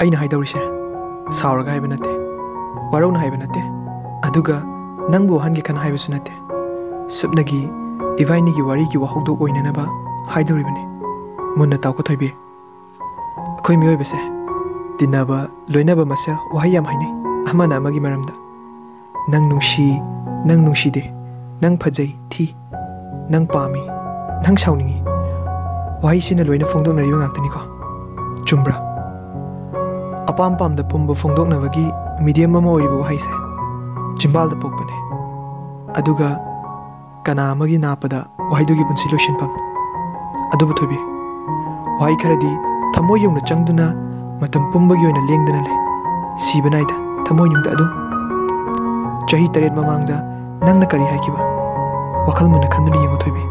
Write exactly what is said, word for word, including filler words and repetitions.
ꯑꯩꯅ ꯍꯥꯏꯗꯧꯔꯤꯁꯦ ꯁꯥꯎꯔꯒ ꯍꯥꯏꯕ ꯅꯠꯇꯦ, ꯋꯥꯔꯧꯅ ꯍꯥꯏꯕ ꯅꯠꯇꯦ, ꯑꯗꯨꯒ ꯅꯪꯕꯨ ꯋꯥꯍꯟꯒꯦ ꯈꯟꯅ ꯍꯥꯏꯕꯁꯨ ꯅꯠꯇꯦ꯫ ꯁꯨꯞꯅꯒꯤ ꯏꯕꯥꯏꯅꯤꯒꯤ ꯋꯥꯔꯤꯒꯤ ꯋꯥꯍꯧꯗꯣꯛ ꯑꯣꯏꯅꯅꯕ ꯍꯥꯏꯗꯧꯔꯤꯕꯅꯤ꯫ ꯃꯨꯟꯅ ꯇꯥꯎꯀꯣ ꯊꯣꯏꯕꯤ꯫ ꯑꯩꯈꯣꯏ ꯃꯤꯑꯣꯏꯕꯁꯦ ꯇꯤꯟꯅꯕ, ꯂꯣꯏꯅꯕ ꯃꯁꯦꯜ ꯋꯥꯍꯩ ꯌꯥꯝ ꯍꯥꯏꯅꯩ, ꯑꯃꯅ ꯑꯃꯒꯤ ꯃꯔꯝꯗ꯫ "ꯅꯪ ꯅꯨꯡꯁꯤ, ꯅꯪ ꯅꯨꯡꯁꯤꯗꯦ, ꯅꯪ ꯐꯖꯩ, ꯊꯤ, ꯅꯪ ꯄꯥꯝꯃꯤ, ꯅꯪ ꯁꯥꯎꯅꯤꯡꯉꯤ"꯫ ꯋꯥꯍꯩꯁꯤꯅ ꯂꯣꯏꯅ ꯐꯣꯡꯗꯣꯛꯅꯔꯤꯕ ꯉꯥꯛꯇꯅꯤꯀꯣ꯫ ꯆꯨꯝꯕ꯭ꯔꯥ? ꯑꯄꯥꯝ ꯄꯥꯝꯗ ꯄꯨꯝꯕ ꯐꯣꯡꯗꯣꯛꯅꯕꯒꯤ medium ꯑꯃ ꯑꯣꯏꯔꯤꯕ ꯋꯥꯍꯩꯁꯦ ꯆꯤꯝꯕꯥꯜꯗ ꯄꯣꯛꯄꯅꯦ꯫ ꯑꯗꯨꯒ ꯀꯅꯥ ꯑꯃꯒꯤ ꯅꯥꯞꯄꯗ ꯋꯥꯍꯩꯗꯨꯒꯤ ꯄꯨꯟꯁꯤ ꯂꯣꯏꯁꯤꯟꯐꯝ꯫ ꯑꯗꯨꯕꯨ ꯊꯣꯏꯕꯤ, ꯋꯥꯍꯩ ꯈꯔꯗꯤ ꯊꯃꯣꯏ ꯌꯧꯅ ꯆꯪꯗꯨꯅ ꯃꯇꯝ ꯄꯨꯝꯕꯒꯤ ꯑꯣꯏꯅ ꯂꯦꯡꯗꯅ ꯂꯩ꯫ ꯁꯤꯕ ꯅꯥꯏꯗ, ꯊꯃꯣꯏꯅꯨꯡꯗ ꯑꯗꯨꯝ꯫ ꯆꯍꯤ ꯇꯔꯦꯠ ꯃꯃꯥꯡꯗ ꯅꯪꯅ ꯀꯔꯤ ꯍꯥꯏꯈꯤꯕ? ꯋꯥꯈꯜ ꯃꯨꯟꯅ ꯈꯟꯗꯨꯅ ꯌꯦꯡꯉꯨ ꯊꯣꯏꯕꯤ꯫